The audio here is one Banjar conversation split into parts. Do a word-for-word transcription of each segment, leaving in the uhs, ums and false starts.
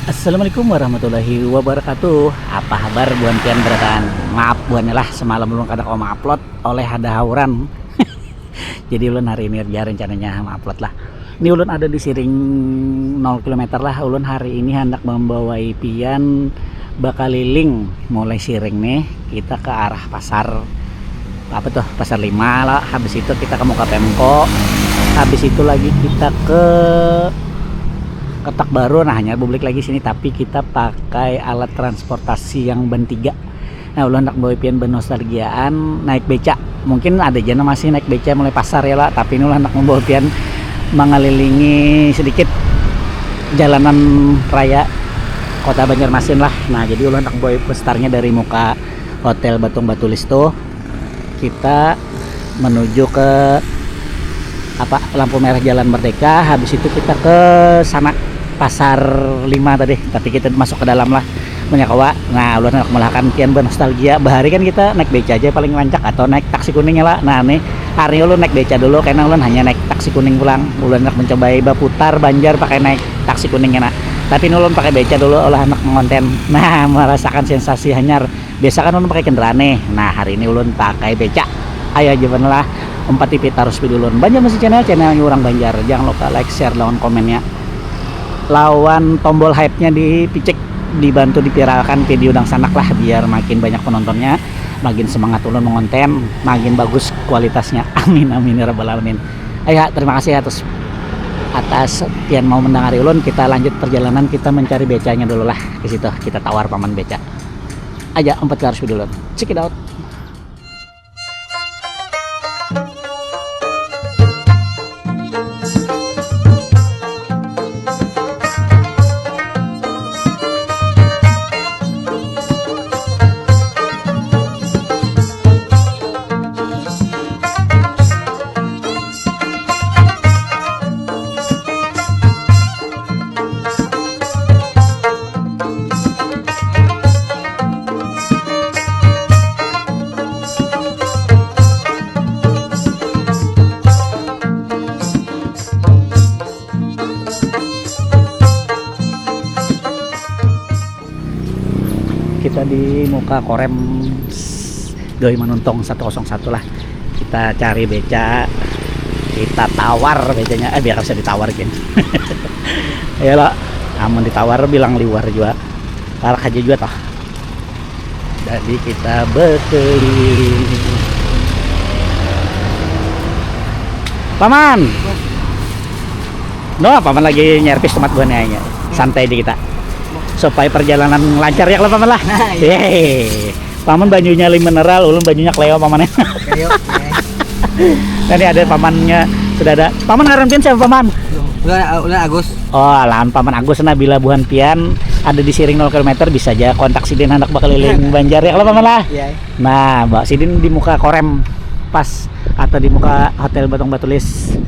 Assalamualaikum warahmatullahi wabarakatuh. Apa habar buhan pian berataan? Maaf buhannya lah, semalam ulun kada kawa ma-upload oleh ada hauran. Jadi ulun hari ini ja rencananya ma-upload lah. Ini ulun ada di Siring nol kilometer lah. Ulun hari ini handak membawai pian bakaliling mulai Siring nih, kita ke arah pasar, apa tuh, Pasar Lima lah. Habis itu kita ke muka Pemko. Habis itu lagi kita ke Ketak Baru. Nah, hanya bublik lagi sini, tapi kita pakai alat transportasi yang ban tiga. Nah, ulun hendak membawa pian bernostalgiaan naik beca. Mungkin ada aja masih naik beca mulai pasar ya lah, tapi ini ulun hendak membawa pian mengelilingi sedikit jalanan raya kota Banjarmasin lah. Nah, jadi ulun hendak membawa bestarnya dari muka Hotel Batung Batulis tuh, kita menuju ke apa, lampu merah Jalan Merdeka. Habis itu kita ke sana, Pasar Lima tadi, tapi kita masuk ke dalam lah, punya kawa. Nah, ulun hendak melakukan kian bernostalgia. Bahari kan kita naik beca aja paling rancak atau naik taksi kuning ya lah. Nah, nih hari ulun naik beca dulu karena ulun hanya naik taksi kuning pulang. Ulun hendak mencobai baputar Banjar pakai naik taksi kuning ya, nah. Tapi ini ulun pakai beca dulu, olah anak mengonten. Nah, merasakan sensasi hanyar. Biasa kan ulun pakai kendaraan nih. Nah, hari ini ulun pakai beca. Ayo aja lah, umpat tipi tarus video ulun. Banjarmasin Channel, channelnya orang Banjar. Jangan lupa like, share, lawan komennya. Lawan tombol hype-nya dipicik, dibantu dipiralkan video dangsanak lah, biar makin banyak penontonnya, makin semangat ulun mengonten, makin bagus kualitasnya. Amin, amin ya rabbal alamin. Ayo, terima kasih atas atas pian mau mendengari ulun. Kita lanjut perjalanan, kita mencari becanya dulu lah. Ke situ kita tawar paman beca. Aja empat garis dulu. Check it out. Kita di muka Korem Gawi Manuntong satu kosong satu lah. Kita cari beca, kita tawar becanya. Eh, biar bisa ditawar gin. Ya lo, amun ditawar bilang liwar juga. Tarak aja juga toh. Jadi kita berkeliling. Paman. No, paman lagi nyervis tempat buahnya. Santai di kita. Supaya perjalanan lancar ya kalau paman lah. Nah, iya. Yeay. Paman banyunya li mineral, ulun banyunya kleo paman. Kleo, ya. Nah, ini ada pamannya, sudah ada. Paman ngaran pian siapa, Paman? Ulah, ulah Agus. Oh, lawan Paman Agus. Nah, bila buhan pian ada di Siring nol kilometer, bisa aja kontak sidin handak bakeliling Banjar ya kalau paman lah. Iya. Nah, bawa sidin di muka Korem pas atau di muka Hotel Batung Batulis.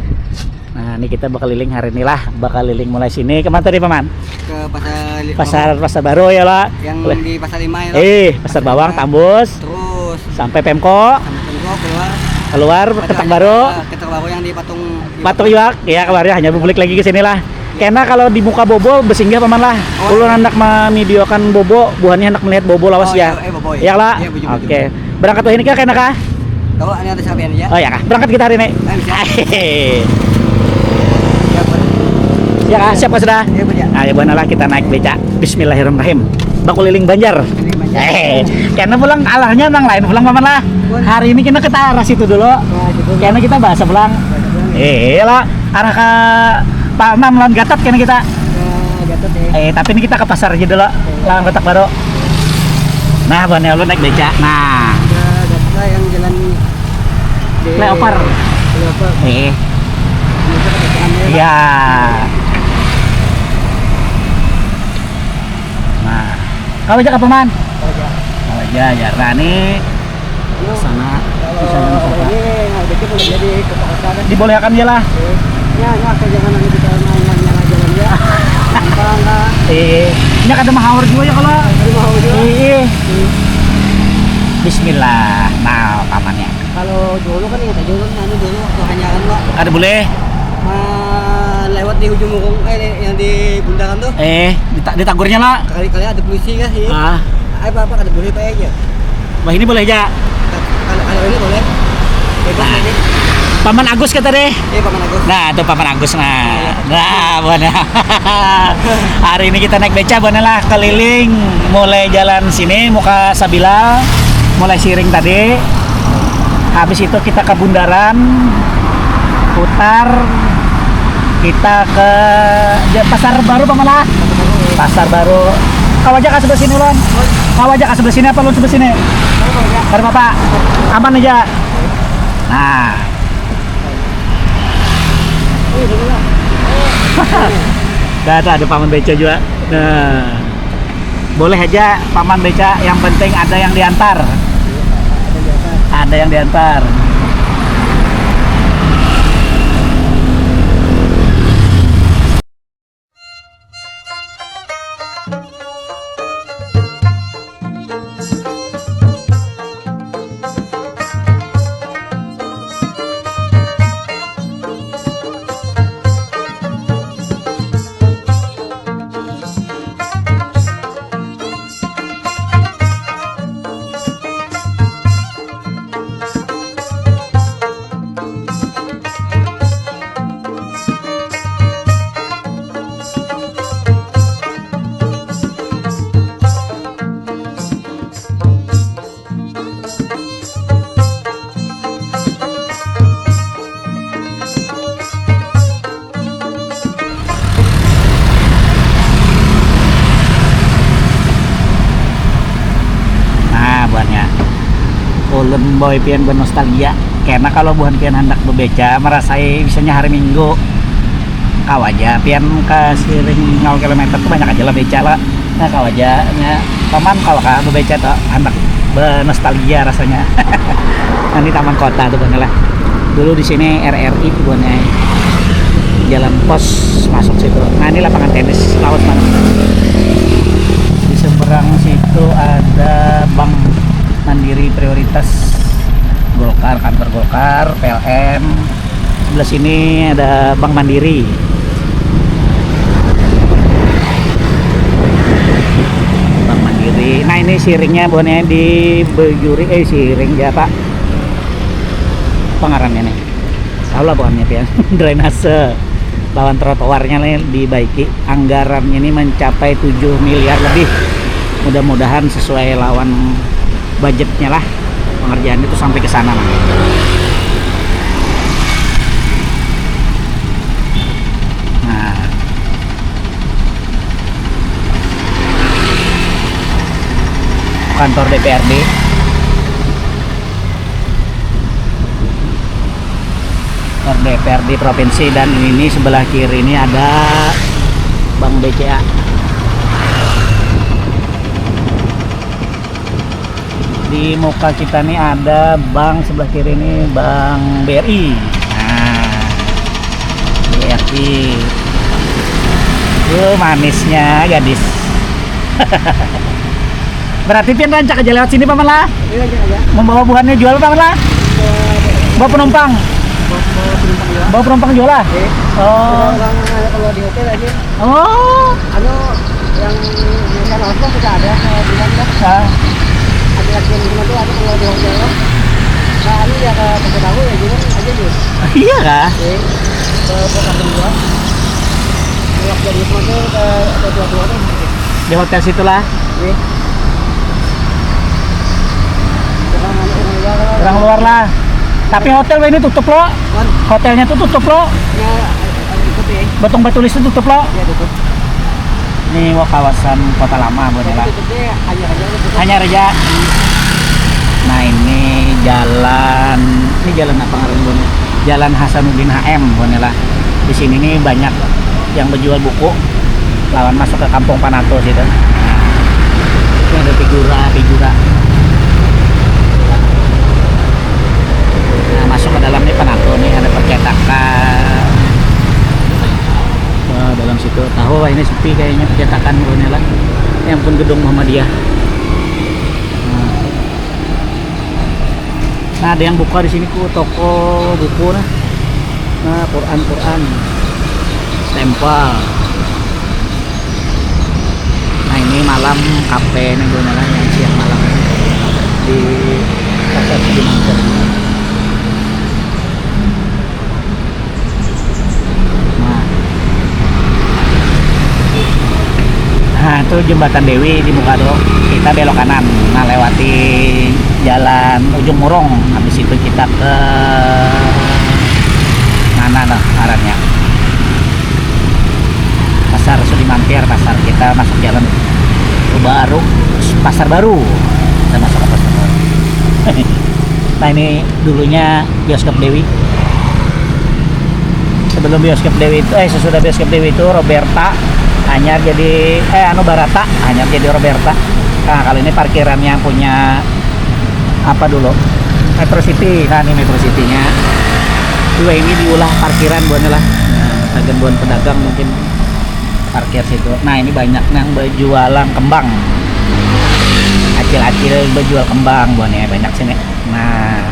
Nah, ini kita bakeliling hari ini lah, bakeliling mulai sini kemana tadi, Paman? Ke pasar Pasar, Pasar Baru ya lah. Yang di Pasar Lima ya, eh, Pasar Bawang Tambus. Terus sampai Pemko. Sampai Pemko keluar. Keluar Ketak Baru. Ketak Baru yang di patung. Patung Iwak ya, kemarin hanya publik lagi ke sini lah. Karena kalau di muka Bobo besinggah paman lah. Oh, ulun hendak memvideokan Bobo, buhannya hendak melihat Bobo lawas. Oh, ya. Iya, eh, Bobo, iya. Ya lah. Iya, betul, betul. Oke. Berangkat wahini kah, kena kah? Tahu, ini ada sapian aja. Oh ya kah, berangkat kita hari ini. Ayo, bisa. Ya kah, siap kah sudah? Iya, Bang, ya. Nah, ya buhan lah, kita naik beca. Bismillahirrahmanirrahim. Bakuliling Banjar. Kuliling Banjar. Eh, karena pulang alahnya nang lain pulang paman lah. Hari ini kita ke arah situ dulu. Karena kita bahasa pulang. Eh, lah, arah ke Palnam lawan Gatot kena kita. Ke Gatot ya. Eh, tapi ini kita ke pasar aja dulu. Lawan Ketak Baru. Nah, buhannya ulun naik beca. Nah. Ada Gatot lah yang jalan di Flyover. Flyover. Eh. Ini kita ke depan ya. Iya. Nah, kalau aja apa man? Kalau aja. Kalau aja ya. Nah, ini sana. Kalau ini mau dikit udah jadi kepala sana. Dibolehkan ya lah. Ya, ini asal jangan nanti kita nanya-nanya jalan ya. Gampang kan? Eh, ini kada mahawar juga ya kalau. Ada mau juga. Eh, eh. Bismillah. Nah, pamannya. Kalau dulu kan ingat aja ulun, anu dulu waktu hanyaran, Pak. Kada boleh. Ma-, lewat Di ujung murung, eh, yang di bundaran tuh. Eh, dita- ditagurnya lah. Kali-kali ada polisi kah sih? Ah. Ayo, Bapak, ada polisi, Pak, aja. Wah, ini boleh aja. Kalau, kalau ini boleh. Bebas. Nah, ini. Paman Agus kata deh. Iya, Paman Agus. Nah, itu Paman Agus, nah. Iya. Nah, buhannya. Hari ini kita naik beca, buhannya lah, keliling mulai jalan sini, muka Sabila, mulai Siring tadi. Habis itu kita ke bundaran, putar, kita ke ja- Pasar Baru, Paman lah. Pasar Baru. Kau aja ke sebelah sini, Lon. Kau aja ke sebelah sini apa, Lon, sebelah sini? Ada apa? Aman aja. Nah. Dah, tuh ada Paman beca juga. Nah. Boleh aja Paman beca, yang penting ada yang diantar. Ada yang diantar. Nah, buhannya. Ulun boy pian bernostalgia. Karena kalau buhan pian hendak bebeca, merasai misalnya hari Minggu, kawa aja pian ke Siring, lima kilometer tuh banyak aja lah beca lah. Nah, kawa aja nya, Paman, kawa kah bebeca tuh, hendak bernostalgia rasanya. Nah, ini taman kota tuh, buhannya lah. Dulu di sini R R I tuh, buhannya. Jalan pos masuk situ. Nah, ini lapangan tenis, lawas banget. Di seberang situ ada Bank Mandiri Prioritas, Golkar, kantor Golkar, P L N. Sebelah sini ada Bank Mandiri. Bank Mandiri. Nah, ini Siringnya, buhannya, di Bejuri, eh, Siring ya, Pak. Apa ngarannya nih? Tahu lah, buhannya, pian. Drainase lawan trotoarnya nih dibaiki. Anggarannya ini mencapai tujuh miliar lebih. Mudah-mudahan sesuai lawan budgetnya lah, pengerjaan itu sampai ke sana lah. Nah, kantor D P R D. R D P R D provinsi, dan ini sebelah kiri ini ada Bank B C A. Di muka kita nih ada bank, sebelah kiri ini Bank B R I. Nah, B R I. Uh, manisnya gadis. Berarti pian rancak aja lewat sini, Paman lah. Iya, iya, iya. Membawa buhannya jual, Paman lah. Bawa penumpang. Bawa, bawa penumpang jual. Bawa penumpang jual lah. Iya. Oh. Ada orang, eh, kalau di hotel aja. Oh. Anu, yang biasa nonton sudah ada, eh, bilang dah. Ah. Ada lagi yang gimana tuh, ada kalau di hotel lah. Nah, anu ya, ke, ke tahu ya, gimana aja gitu. Iya kah? Iya. Ke, ke kampung gua. Kalau jadi motor ke, ke tua-tua tuh. Di hotel situlah. Iya. Orang, orang luar lah. Orang luar lah. Tapi hotel ini tutup lo. Kan? Hotelnya tuh tutup lo. Ya, tutup ya. Botong Batu Lis itu tutup lo. Ya, tutup. Ini, wah, kawasan Kota Lama, buhannya lah. Tapi tutupnya hanya aja, tutup. Hanya aja. Nah, ini jalan, ini jalan apa ngaran, buhannya? Jalan Hasanuddin H M, buhannya lah. Di sini nih banyak yang menjual buku lawan masuk ke Kampung Panato situ. Ini ada figura, figura. Nah, masuk ke dalam nih Panato nih, ada percetakan. Wah, dalam situ tahu lah, ini sepi kayaknya, percetakan, buhannya lah. Yang pun gedung Muhammadiyah. Nah. Nah, ada yang buka di sini, ku, toko buku nah. Nah, Quran, Quran. Temple. Nah, ini malam kafe nih, gue lah, yang siang malam di Pasar Cilimanca. Nah. Nah, itu Jembatan Dewi di muka tuh. Kita belok kanan. Nah, lewati jalan Ujung Murung. Habis itu kita ke mana dah arahnya? Pasar Sudimantir, pasar, kita masuk jalan baru, Pasar Baru. Kita masuk ke Pasar Baru. Nah, ini dulunya bioskop Dewi. Sebelum bioskop Dewi itu, eh, sesudah bioskop Dewi itu, Roberta hanyar jadi, eh, anu, Barata hanyar jadi Roberta. Nah, kalau ini parkiran yang punya apa dulu? Metro City. Nah, ini Metro City-nya. Dua ini diulah parkiran buhannya lah. Nah, tagan buhan pedagang mungkin parkir situ. Nah, ini banyak yang berjualan kembang. Acil-acil berjual kembang buhannya, banyak sini. Nah,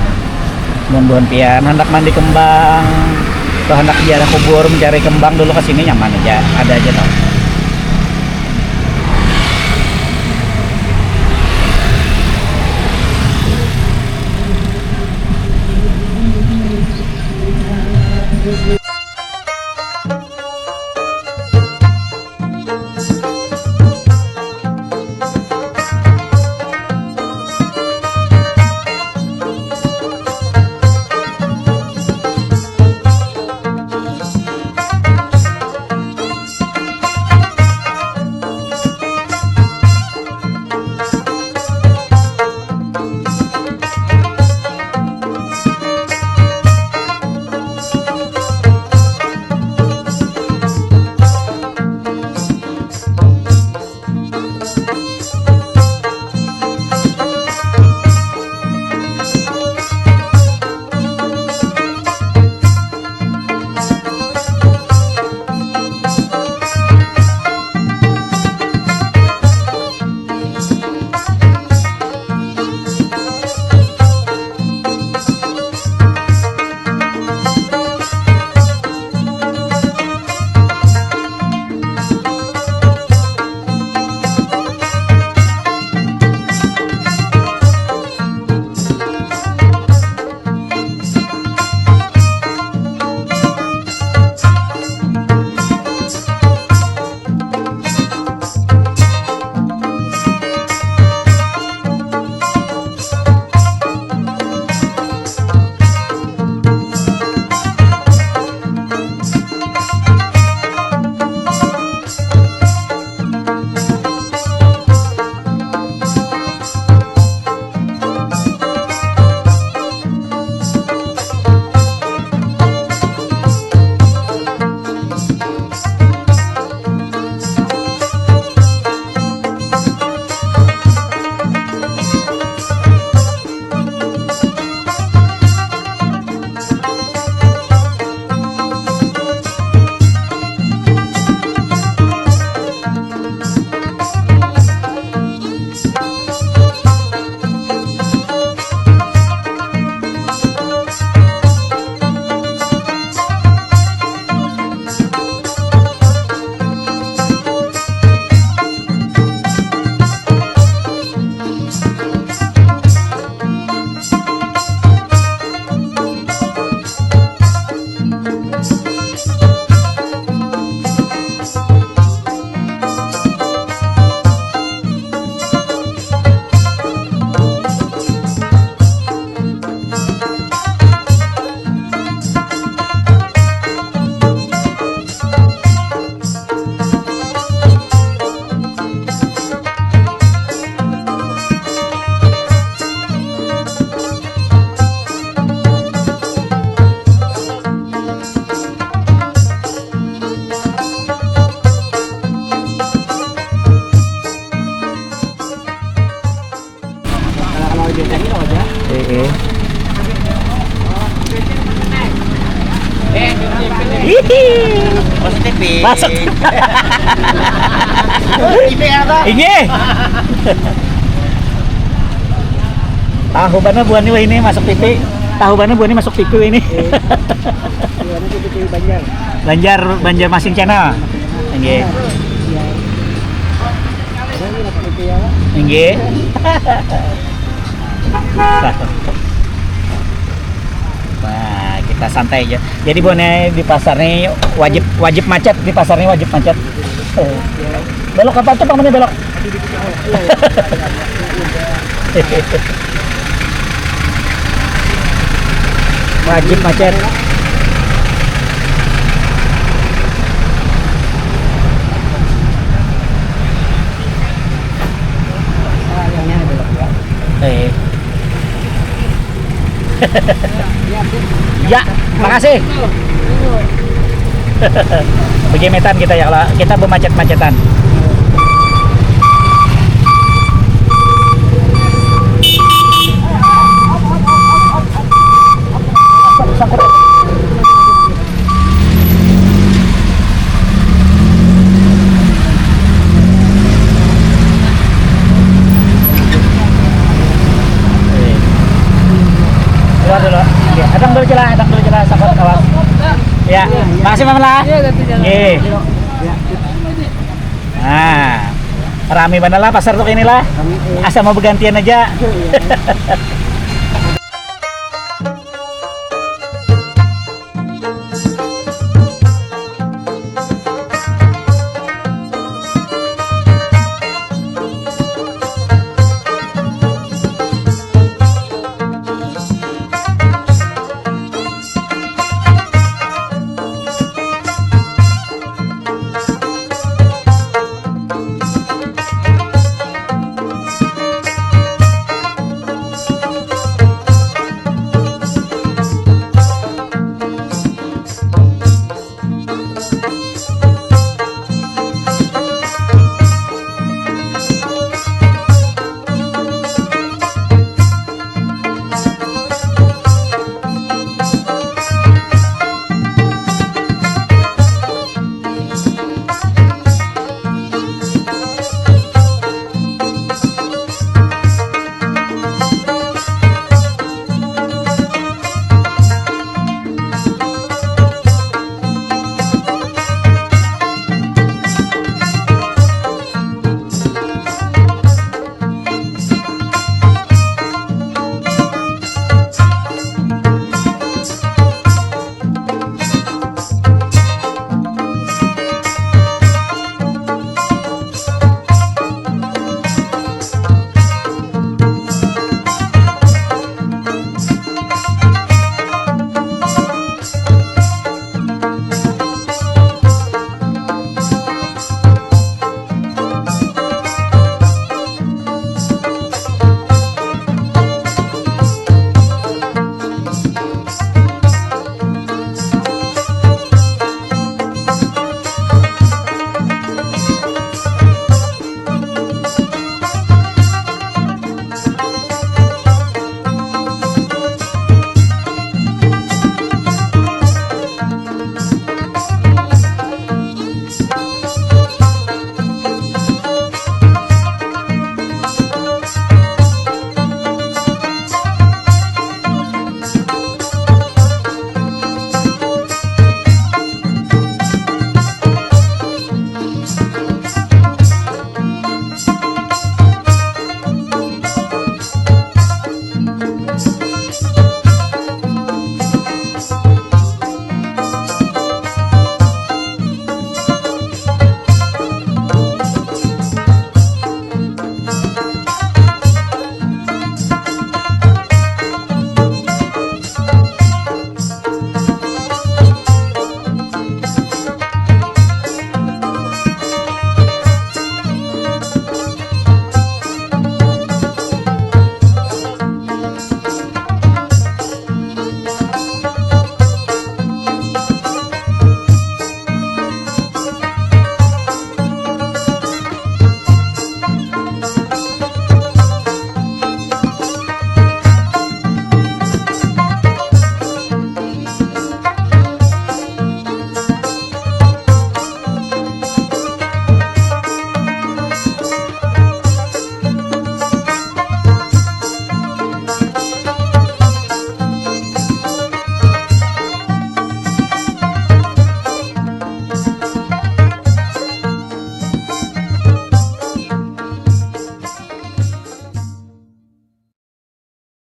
buhan-buhan pian handak mandi kembang atau handak ziarah kubur, mencari kembang dulu, ke sini nyaman aja, ada aja tau. Heeh. Hihi. Masuk T V. Masuk. T V apa? Inggih. Tahu mana buhan ni, wah, ini masuk T V. Tahu bana buah ni masuk tiku ini. Iya, nanti di Banjar. Banjar, Banjarmasin Channel. Nggih. Iya. Ada ini masuk tiku ya. Nggih. Wah, kita santai aja. Jadi buahnya di pasar nih wajib, wajib macet, di pasar nih wajib macet. Belok apa tuh pamannya belok? Wajib macet. Eh. Ya, makasih. Begemetan kita ya, kalau kita bermacet-macetan. Keluar dulu. Oke, hadang dulu, Cila, hadang dulu, Cila, sakot, awas. Ya, makasih, Mama lah. Iya, ganti jalan. Oke. Nah, rame banget lah pasar tuh ini lah. Rame, iya. Asal mau bergantian aja. Iya.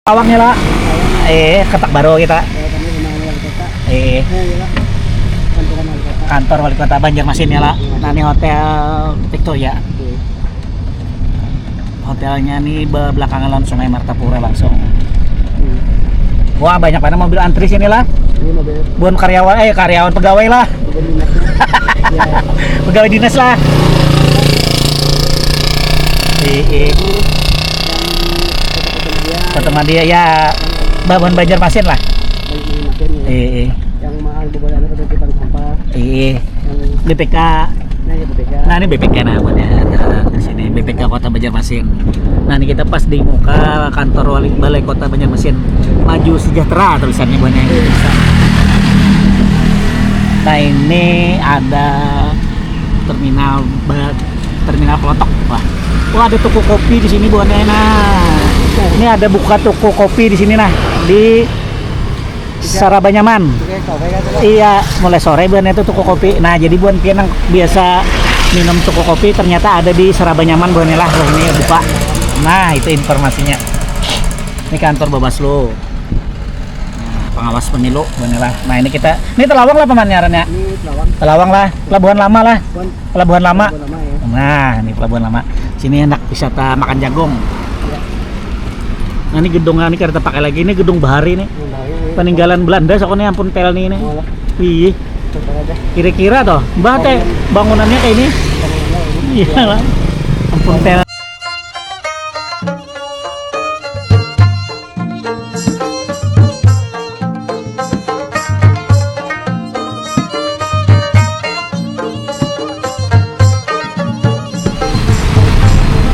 Awaknya lah. Eh, ketak baru kita. Eh, eh. Kantor wali kota Banjarmasin ya lah. Nah, ini hotel Victoria. Hotelnya nih belakangan lawan Sungai Martapura langsung. Wah, banyak banget mobil antri sini lah. Ini mobil. Bukan karyawan, eh, karyawan, pegawai lah. Pegawai dinas lah. Iya. Pegawai dinas lah. Iya. Kota Madya ya, Baban Banjarmasin lah. Banjarmasin ya. Iya. Yang mahal beberapa tempat sampah. Iya. B P K. Nah, ini B P K. Nah, ini B P K nah, buatnya. Nah, di sini B P K Kota Banjarmasin. Nah, ini kita pas di muka kantor wali balai Kota Banjarmasin. Maju Sejahtera tulisannya, buatnya. Nah, ini ada terminal ba- terminal Klotok. Wah. Wah, ada toko kopi di sini, buatnya. Nah, ini ada buka toko kopi di sini nah, di Saraba Nyaman. Iya, mulai sore buannya itu toko kopi. Nah, jadi buan pian yang biasa minum toko kopi ternyata ada di Saraba Nyaman, buannya lah, ini buka. Nah, itu informasinya. Ini kantor Bawaslu. Nah, pengawas pemilu, buannya lah. Nah, ini kita, ini Telawang lah paman ngarannya. Ini Telawang. Telawang lah, Pelabuhan Lama lah. Pelabuhan Lama. Pelabuhan Lama ya. Nah, ini Pelabuhan Lama. Sini enak wisata makan jagung. Iya. Nah, ini gedung, nah, ini kada terpakai lagi. Ini gedung bahari nih. Gedung bahari, iya. Peninggalan Belanda soalnya, ampun, tel nih ini. Oh, lah. Iya. Coba aja. Kira-kira toh, mbah teh bangunannya kayak ini. Bangunannya ini. Iya lah. Ampun, tel.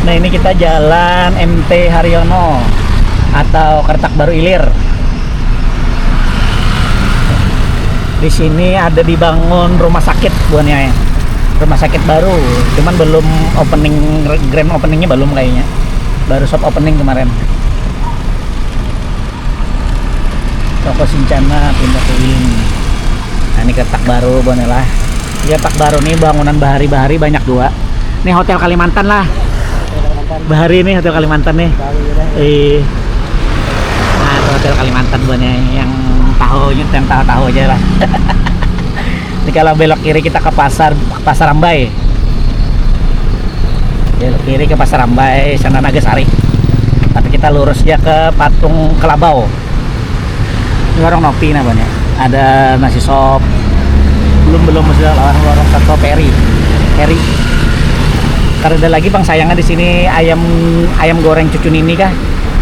Nah, ini kita jalan M T Haryono atau Kertak Baru Ilir. Di sini ada dibangun rumah sakit buannya ya. Rumah sakit baru, cuman belum opening, grand openingnya belum kayaknya. Baru soft opening kemarin. Toko Sincana pindah ke ini. Nah, ini Kertak Baru, buannya lah. Ya, Kertak Baru nih bangunan bahari-bahari banyak dua. Ini Hotel Kalimantan lah. Hotel Kalimantan. Bahari nih Hotel Kalimantan nih. Bahari, ya. Iya. Nah, itu Hotel Kalimantan, buannya yang tahu, yang tahu-tahu aja lah. Ini kalau belok kiri kita ke pasar, Pasar Rambai. Belok kiri ke Pasar Rambai, sana Nagasari. Tapi kita lurus aja ke Patung Kelabau. Ini warung nopi namanya. Ada nasi sop. Belum, belum, sudah lawan warung soto Peri. Peri. Karena ada lagi, bang, sayangnya di sini ayam, ayam goreng cucu nini kah?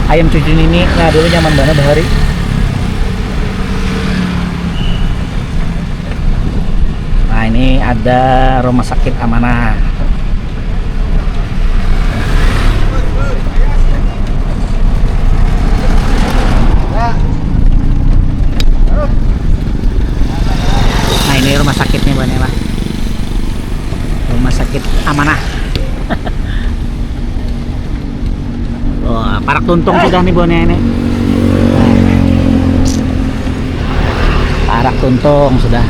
Ayam cucu nini. Nah, dulu nyaman banget bahari. Nah, ini ada Rumah Sakit Amanah. Nah, ini rumah sakitnya, buannya lah. Rumah Sakit Amanah. Wah, parak tuntung sudah nih, buannya ini. Parak tuntung sudah.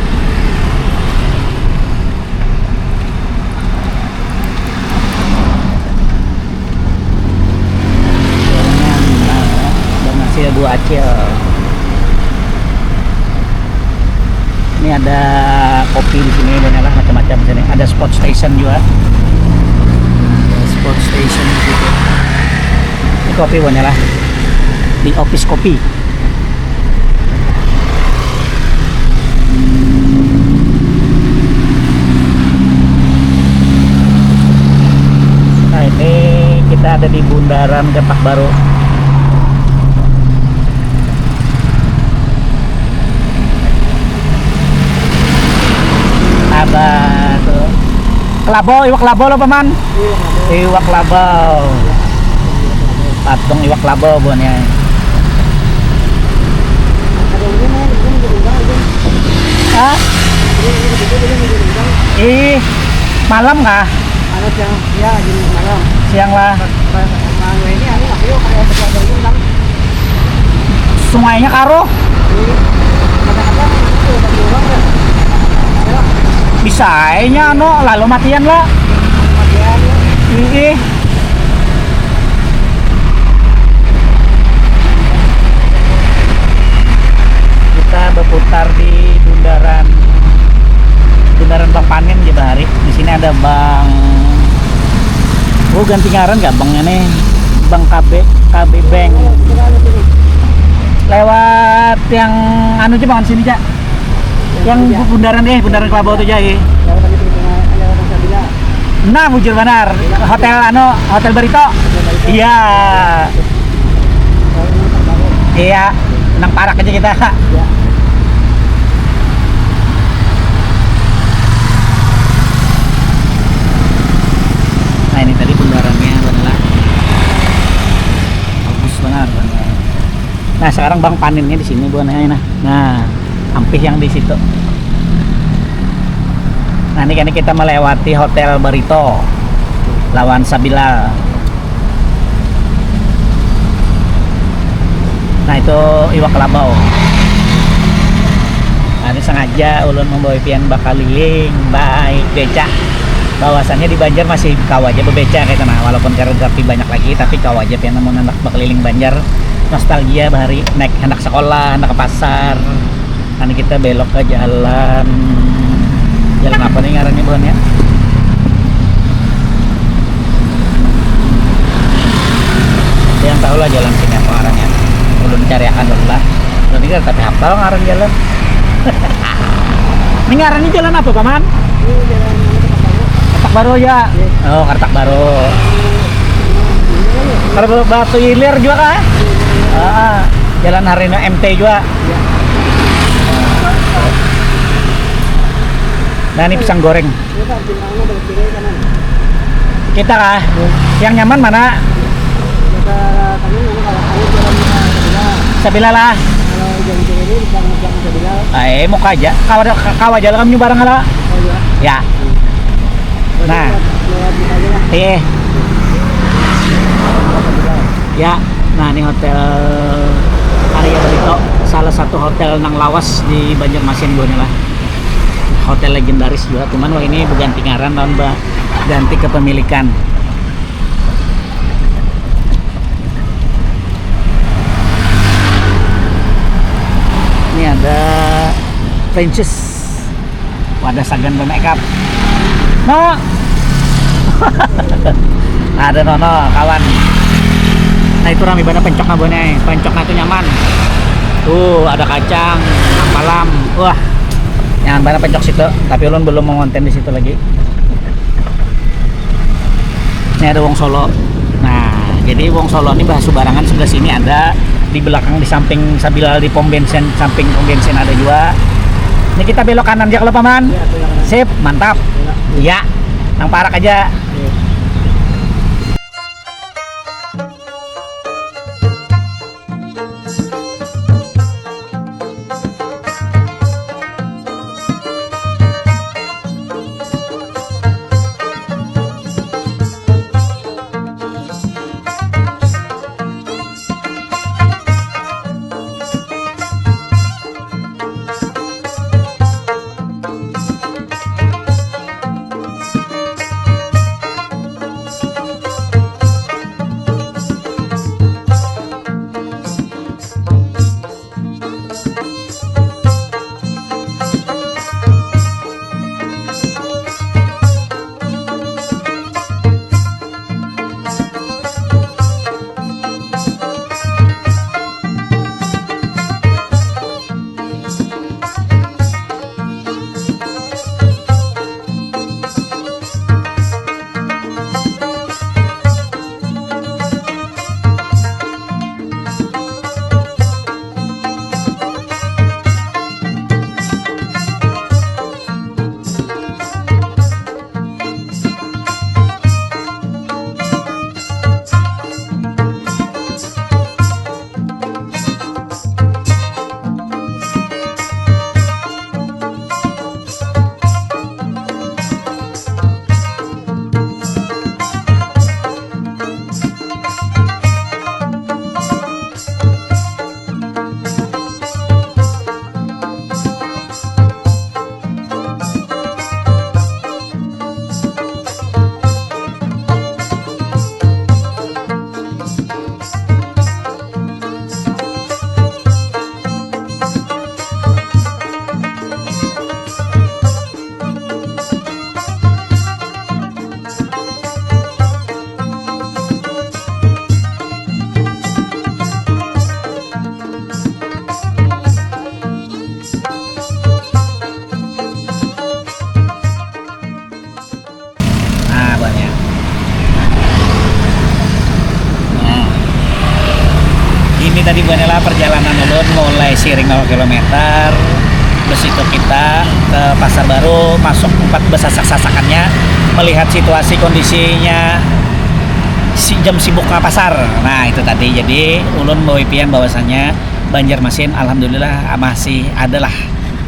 Berhasil buah acil. Ini ada kopi di sini, banyak lah macam-macam di sini. Ada spot station juga. Ada spot station di situ. Ini kopi, banyak lah. Di office kopi. Nah, ini kita ada di bundaran Kertak Baru. Ada tuh. Kelabau, iwak kelabau lo, paman? Iya, kelabau. Iwak kelabau. Patung iwak kelabau, buannya. Ada ini, Mas, ini di Lembang, ini. Hah? Ini, ini di situ, ini di Lembang. Ih, malam kah? Ada siang, ya, di malam. Siang lah. Pas, pas, pas, ini, ini, aku, kayak ada, ada ini, Bang. Sungainya karo. Iya. Kadang-kadang itu ada orang ya. Ya. Bisa aja, no, lalu matian lah. Matian, ya. Iya. Ganti ngaran gak banknya nih? Bank K B, K B Bank. Lewat yang anu aja, bangun sini aja. Yang bundaran, eh, bundaran Kelabau tuh aja, eh. Nah, bujur banar. Hotel anu, Hotel Barito. Iya. Iya, nang parak aja kita. Nah, ini tadi bundarannya, Bang, lah. Bagus banar, Bang. Nah, sekarang Bang paninnya di sini, Bang, ya, nah. Nah, ampih yang di situ. Nah, ini kan kita melewati Hotel Barito lawan Sabilal. Nah, itu iwak labau. Nah, ini sengaja ulun membawa pian bakaliling, baik beca. Bahwasannya di Banjar masih kawa aja bebeca kayak itu, nah, walaupun kada tapi banyak lagi, tapi kawa aja pian namun hendak bakaliling Banjar, nostalgia bahari naik, hendak sekolah, hendak ke pasar. Kan kita belok ke jalan, jalan apa nih ngarannya, Bang, ya? Yang tahu lah jalan sini apa ngarannya. Ulun cari akan dulu lah. Ulun ini tapi hafal ngaran jalan. Ini ngarannya jalan apa, Paman? Ini jalan Kartak Baru ya. Oh, Kartak Baru. Kalau Batu Ilir juga kah? Ah, jalan Harino M T juga. Nah, ini pisang goreng. Kita kah? Yang nyaman mana? Sabila lah. Eh, muka aja. Kawa, kawa aja lah kami barang lah. Ya. Nah. Eh. Ya. Nah, ini hotel Arya Barito, salah satu hotel nang lawas di Banjarmasin, buhannya lah. Hotel legendaris juga, cuman wah ini berganti ngaran tahun ba-, ganti kepemilikan. Ini ada Princess. Wadah sagan bermakeup. No. Ada nono kawan. Nah, itu rame banget pencok, nah, buhannya. Pencoknya itu nyaman. Tuh, ada kacang, palam. Wah, nyaman banget pencok situ. Tapi ulun belum mau ngonten di situ lagi. Ini ada Wong Solo. Nah, jadi Wong Solo ini bahas subarangan sebelah sini ada, di belakang, di samping Sabilal, di pom bensin, samping pom bensin ada juga. Ini kita belok kanan aja kalau, Paman. Iya, belok kanan. Sip, mantap. Iya. Iya, nang parak aja. Iya. Tadi buhannya lah perjalanan ulun mulai siring nol kilometer, habis itu kita ke Pasar Baru, masuk tempat besasak-sasakannya, melihat situasi kondisinya si jam sibuknya pasar. Nah, itu tadi. Jadi ulun bawa pian bahwasanya Banjarmasin alhamdulillah masih adalah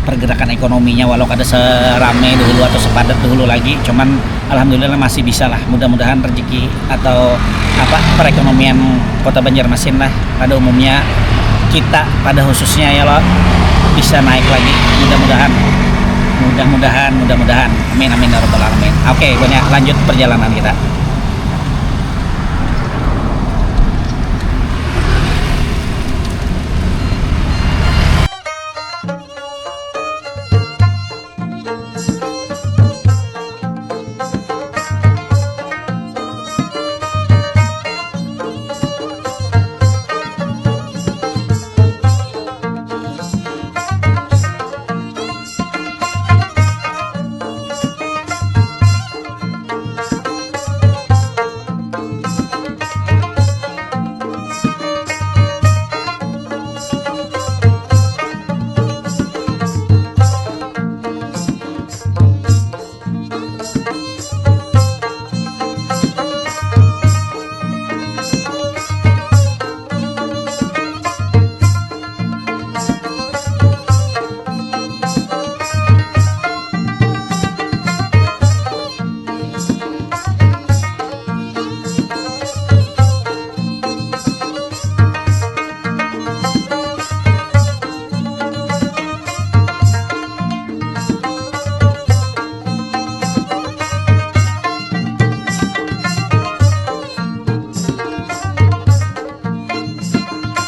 pergerakan ekonominya, walau kada serame dahulu atau sepadat dahulu lagi, cuman alhamdulillah masih bisa lah. Mudah-mudahan rezeki atau apa, perekonomian Kota Banjarmasin lah pada umumnya, kita pada khususnya ya lo, bisa naik lagi, mudah-mudahan, mudah-mudahan, mudah-mudahan, amin, amin ya rabbal alamin. Oke, banyak lanjut perjalanan kita.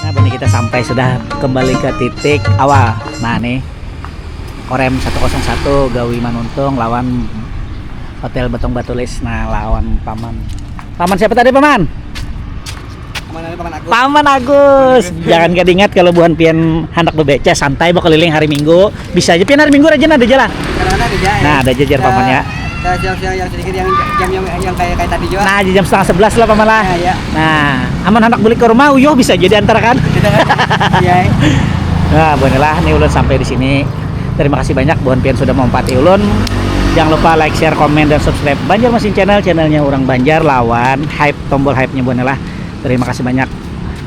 Nah, ini kita sampai sudah kembali ke titik awal. Nah, nih Korem satu kosong satu gawi manuntung lawan Hotel Betong Batulis. Nah, lawan paman. Paman siapa tadi, paman? Paman ada, Paman Agus. Paman Agus. Jangan kada ingat kalau buhan pian handak bebeca, santai bakeliling hari Minggu. Bisa aja pian hari Minggu rajin ada jalan. Karena ada aja. Nah, ada aja jar pamannya. Nah, siang-siang yang sedikit yang jam yang, yang kayak kayak tadi juga. Nah, jam setengah sebelas lah paman lah. Nah, ya. Nah, aman handak balik ke rumah, uyuh bisa aja diantarkan. Gitu kan? Iya. Nah, buhannya lah, nih ulun sampai di sini. Terima kasih banyak buhan pian sudah mampati ulun. Jangan lupa like, share, komen, dan subscribe Banjarmasin Channel, channelnya orang Banjar lawan hype, tombol hype-nya buhannya lah. Terima kasih banyak.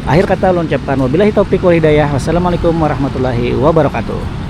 Akhir kata ulun ucapkan wabillahi taufiq wal hidayah. Wassalamualaikum warahmatullahi wabarakatuh.